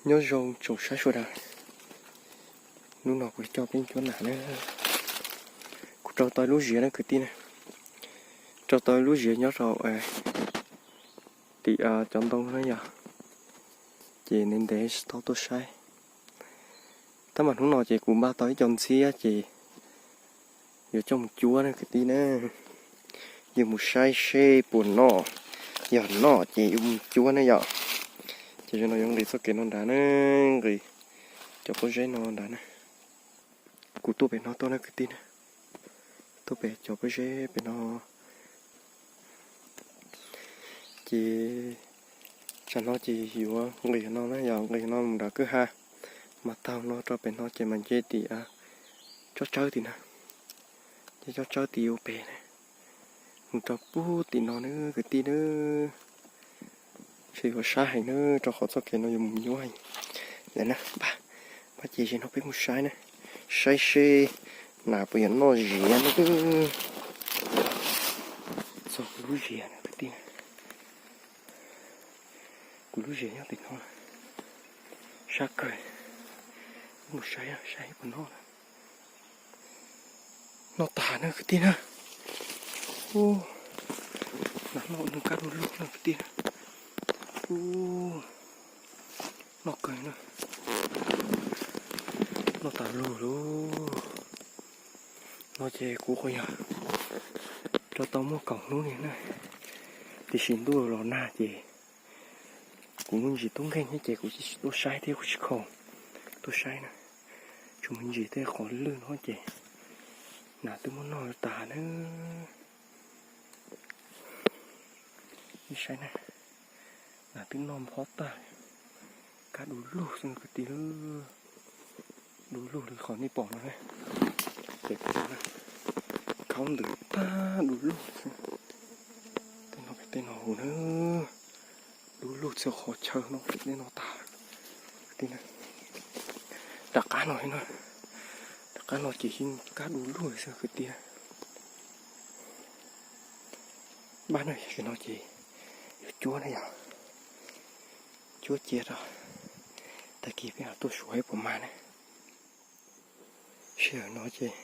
Nyob zoo tsoom saib sawv daws, hnub no kuv coj peb cuab nas na. Kuv rau tau ib lub ziav na kwv tij na, rau tau ib lub ziav nyob rau tim cov ntoo na yog, ces ntev ntev tsis tau tuaj saib. Tab mas hnub no ces kuv npaj tau ib co ntxhiab ces yuav coj mus cuab na kwv tij na. Yuav mus saib seb puas noj, yog noj ces yuav mus cuab na yom. Ces zaum no yuav nqis txoj kev no nrad na, nqis cov pob zeb no nrad na. Kuv tuaj pem no tuaj na kwv tij na, tuaj pem cov pob zeb pem no. Ces tsam no ces yuav nqis no na yog, nqis no mus nram kwj ha, mas taug no rau pem no ces mas nce tim tsob tsawb tim na, nce tsob tsawb tim ua pem na, mus rau pug tim no na kwv tij na. Ntshe yuav sab heev na, rau qhov txoj kev no yuav mus nyuaj heev. Lawm na, npaj ces zaum no peb mus saib na, saib seb nas puas yuav noj ziav na. Txog kuv lub ziav na kwv tij, kuv lub ziav nyob tim no, sab kawg. Mus saib saib puas noj na. Noj tas na kwv tij na. Nas noj nws kab du lug na kwv tij na. Noj kawg na, noj tas lug lauj. No ces kuv qhov yog rau tau muaj kaum hnub li na, tiam sis ntuj los nag ces kuv me ntsis tub nkeeg thiab ces kuv tsis tuaj saib thiab kuv tsis khoom tuaj saib na. Tsuas me ntsis tej qhov lwj no ces nas twb muab noj tas na. Saib na, nas twb noj nphob tag, kab du lug xwb kwv tij, du lug li qhov nej pom no. Ces khaub ntws tag du lug xwb. Tej no pem tej no hauv na, du lug txhua qhov chaw no pem tej no tas kwv tij. Rov qab no, rov qab no ces yeej kab du lug xwb kwv tij. Npaj na, zaum no ces yuav cuab na yog, cuab cia rau tag kis peb ho tuaj suav ib puas mag na. Sij hawm no ces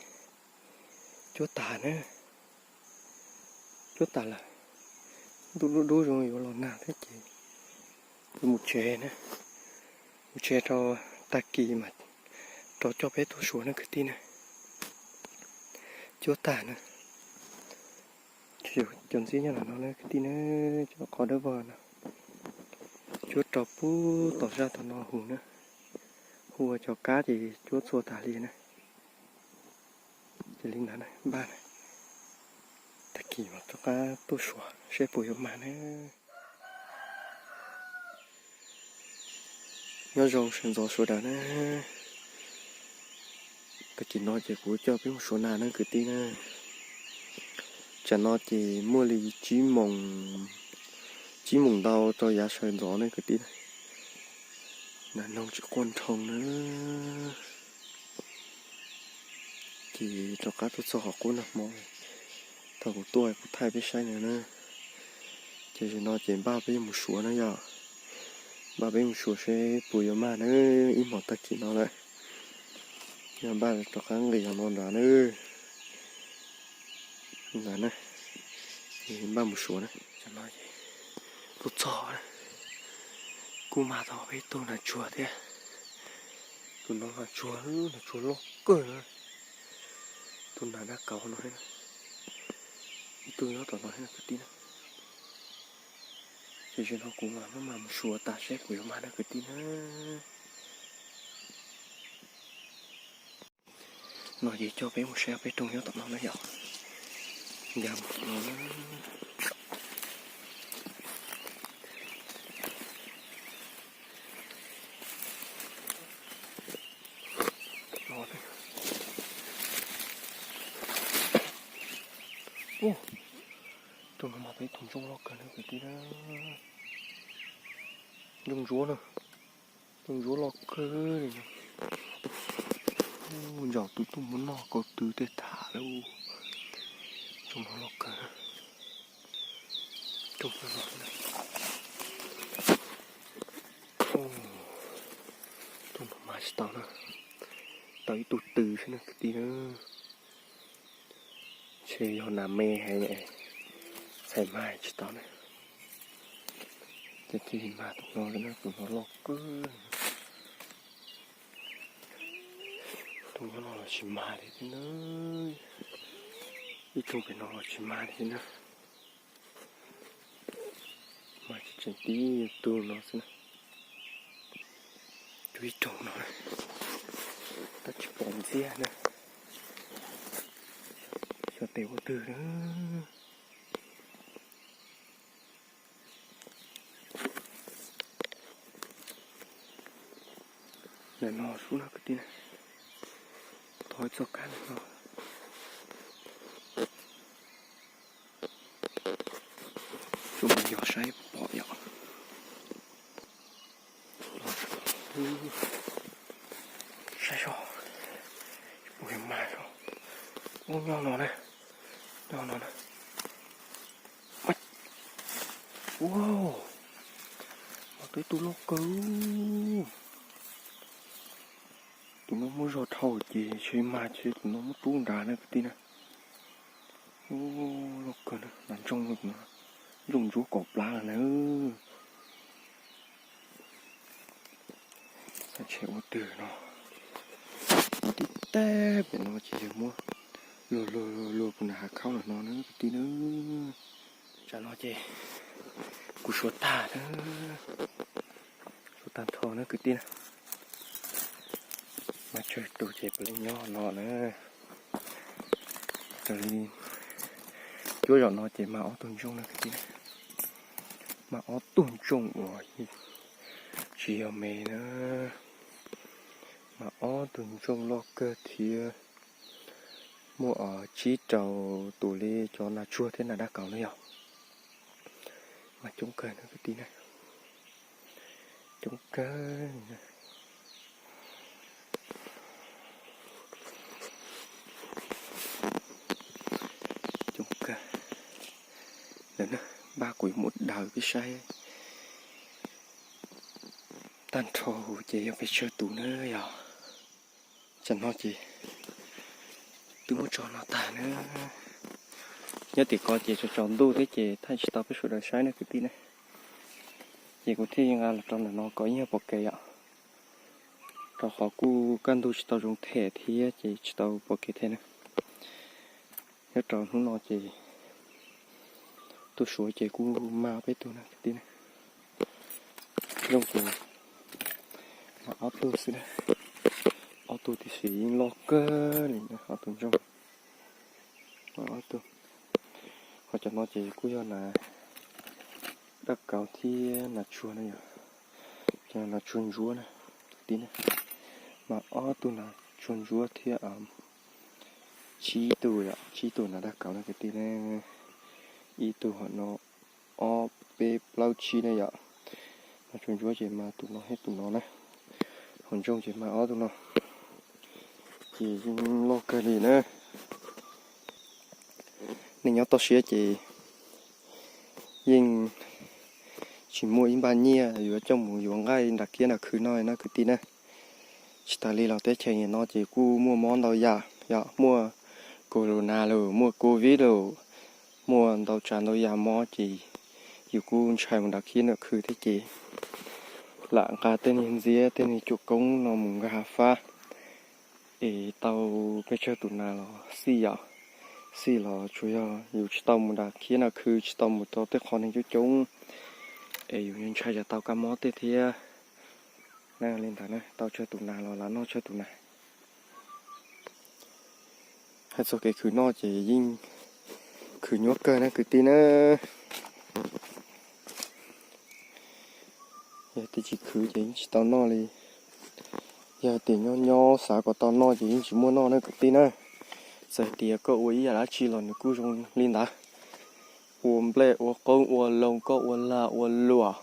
cuab tas na, cuab tas lawm, ntuj dub dub zoo yuav los nag thiab ces yuav mus tsev na, mus tsev rau tag kis mas rov coj peb tuaj suav na kwv tij na. Cuab tas na, cov ntxhiab nyob no na kwv tij na, cov qhov dawb vog no, cuab rau pub tom zaj tom no hu na, hu ua cov kab ces cuab txhua tas li na. Ces li ntawd na, npaj na, tag kis mas rov qab tuaj suav seb puas yuav mag na. Nyob zoo sawv ntxov sawv daws na. Tag kis no ces kuv coj peb mus suav nas na kwv tij na. Tsam no ces muaj li tsib moos, tsib moos ntau rau yav sawv ntxov na kwv tij na. Nas noog tsis quaj nroo na. Ces rov qab tuaj txog qhov qub nag hmo, thaum kuv tuaj kuv thaij peb saib no na. Ces zaum no ces npaj peb yuav mus suav na yog, npaj peb mus suav seb puas yuav mag na, ib hmos tag kis no lawm. Yog npaj rov qab nqis los no nrad na. Npaj mus suav na. Tuaj txog, kuj mag tau peb tug nas tsuag thiab. Tus no nas tsuag, nas tsuag loj kawg na. Tus nas dab kaus no, ib tug nyob tom no kwv tij na. Ces zaum no kuv mam maj mam mus suav tas seb puas yuav mag na kwv tij na. No ces coj peb mus saib peb rooj nyob tom no na yom. Nkag mus no na. Rooj no mas peb tus ntsooj loj kawg na kwv tij na. Ntsooj ntsuab na, ntsooj ntsuab loj kawg li na. Ntsaum tus tuaj muab noj kaus tw tej tham lawm. Ntsooj no loj kawg. Ntsooj no loj na. Tsis tau na, tau ib tug tw xwb na kwv tij na. Ntshe yog nas me heev, txhais mas tsis tau na. Ces cia li mag tus no, tus no loj kawg. Tus nyob no los tsis mag li thiab na. Ib tug pem no los tsis mag li thiab na. Mas tseem tib tug no xwb na. Tus ib tug no tab tsis pom ntxiag na. Xyov tes ua twg na. Ntawm no sub no kwv tij na, thov ib txoj kab ntawm no. Tsuas mus yog saib pom yom. Saib so, ua mas so, ub nyob no na, nyob no na. Ua, mas twb tu loj kawg. Tus no muab zog dhau ces ntshe mag ces tus no muab rub nrad na kwv tij na. Ub, loj kawg na, mas ntsooj, ntsooj ntsuab kaum plab lawm na. Xav ntshe ua twg no. Tib teg pem no ces yog muab luag luag luag puag nram hav khaub lawm no na kwv tij na. Tsam no ces kuv suav tag na, suav tag nrho na kwv tij na. Mas tsawg tus ces puav leej nyob no na. Raws li cuab zaum no ces mas ob tug ntsooj na kwv tij na. Mas ob tug ntsooj uas tsis yog me na. Mas ob tug ntsooj loj kawg thiab. Muaj tsib rau tus li cov nas tsuag thiab nas dab kaus na yog. Mas coob kawg na kwv tij na. Coob kawg. Coob kawg. Lawm na, npaj kuv yuav muab daws peb saib. Tag nrho ces yog pes tsawg tus na yog. Tsam no ces twb muab tso no tag na. Nyob tim ko ces tsaus tsaus ntuj thiab ces thaij tsis tau peb sawv daws saib na kwv tij na. Ces kuv thiaj nqa los rau ntawm no kom ib nyuag pom kev yom. Rau qhov kuj kaj ntug tsis tau zoo them thiab ces tsis tau pom kev thiab na. Nyob rau hnub no ces tus suav ces kuj mag peb tug na kwv tij na. Ntsooj ces mas ob tug xwb na. Ob tug tiam sis yeej loj kawg li na ob tug ntsooj. Ob tug. Ho cov no ces kuj yog nas dab kaus thiab nas tsuag na yom. Cov nas tsuag ntsuab na, kwv tij na. Mas ob tug nas tsuag ntsuab thiab tsib tug yom, tsib tug nas dab kaus na kwv tij na. Ib tug hom no, ob peb plaub tsib na yom. Nas tsuag ntsuab ces mas tus no thiab tus no na. Hom ntsooj ces mas ob tug no. Ces yeej loj kawg li na. Nej nyob toj siab ces yeej tsis muaj ib npaj nyiaj yuav coj mus yuav nqaij nram kiab nram khw no na kwv tij na. Tsis tas li los teb chaws no ces kuj muaj mob ntau yam, yog muaj corona los muaj covid los muaj ntau tsav ntau yam mob ces yus kuj ntshai mus nram kiab nram khw thiab ces lam nqa tej niag ntxiab tej niag cuam koob no mus nkag hav fab es tau peb tsawg tus nas los xij yom. Xij los tsuas yog yus tsis tau mus nram kiab nram khw, tsis tau mus rau tej qhov neeg coob coob es yus ntshai tsam tau kab mob tej thiab. Na li ntawd na, tau tsawg tus nas los lam noj tsawg tus nas. Hais txog kev khwv noj ces yeej khwv nyuaj kawg na kwv tij na. Yog tias tsis khwv ces yeej tsis tau noj li. Yog tias nyob nyob xav kom tau noj ces yeej tsis muaj noj na kwv tij na. Txawm hais tias koj ua ib yam dab tsi los nws kuj zoo li ntawd. Ua nplej ua qoob ua loo, koj ua lag ua luam,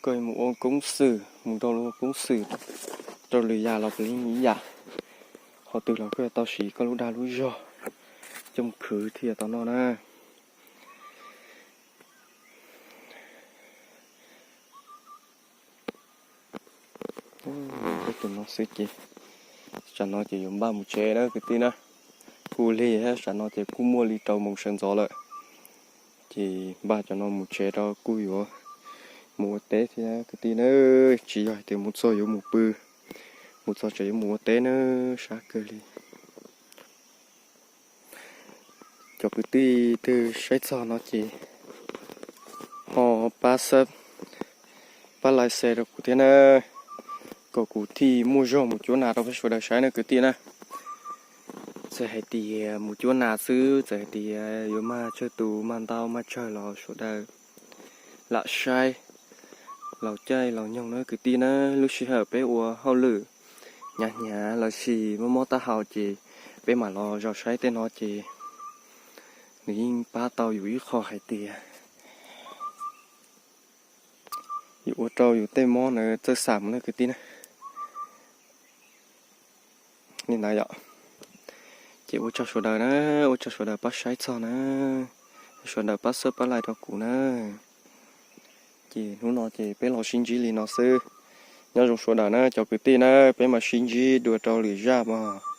koj mus ua koob xwm, mus rau koob xwm, rau lwm yam los puav leej ib yam. Qhov twg los koj yuav tau siv koj lub dag lub zog coj mus khwv thiaj tau noj na. Tus no xwb ces tsam no ces yuav npaj mus tsev na kwv tij na. Kuj lig thiab, tsam no ces kuj muaj li rau moos sawv ntxov lawm. Ces npaj cov no mus tsev rau kuj yuav mus ua teb thiab kwv tij na. Tsis yog hais tias mus txog yuav mus pw, mus txog tseem yuav mus ua teb na, sab kawg li. Cov kwv tij twg saib txog no ces ho pab sub, pab like, share rau kuv thiab na, kom kuv thiaj muaj zog mus cuab nas rau peb sawv daws saib na kwv tij na. Txawm hais tias mus cuab nas xwb, txawm hais tias yuav mag tsawg tus, mag ntau mag tsawg los sawv daws lam saib, laus caij laus nyoog na kwv tij na. Lub sij hawm peb ua hauj lwm hnyav hnyav los sis mob mob taub hau ces peb mam los zaum saib tej no ces nws yeej pab tau yus ib qho hais tias yus ua rau yus tej mob ntawd txawj xam mus na kwv tij na. Li ntawd yom. Ces ua tsaug sawv daws na, ua tsaug sawv daws pab saib txog na, sawv daws pab sub pab like rau kuv na. Ces hnub no ces peb los sib ntsib li no xwb. Nyob zoo sawv daws na cov kwv tij na, peb mam sib ntsib dua rau lwm zaj mog.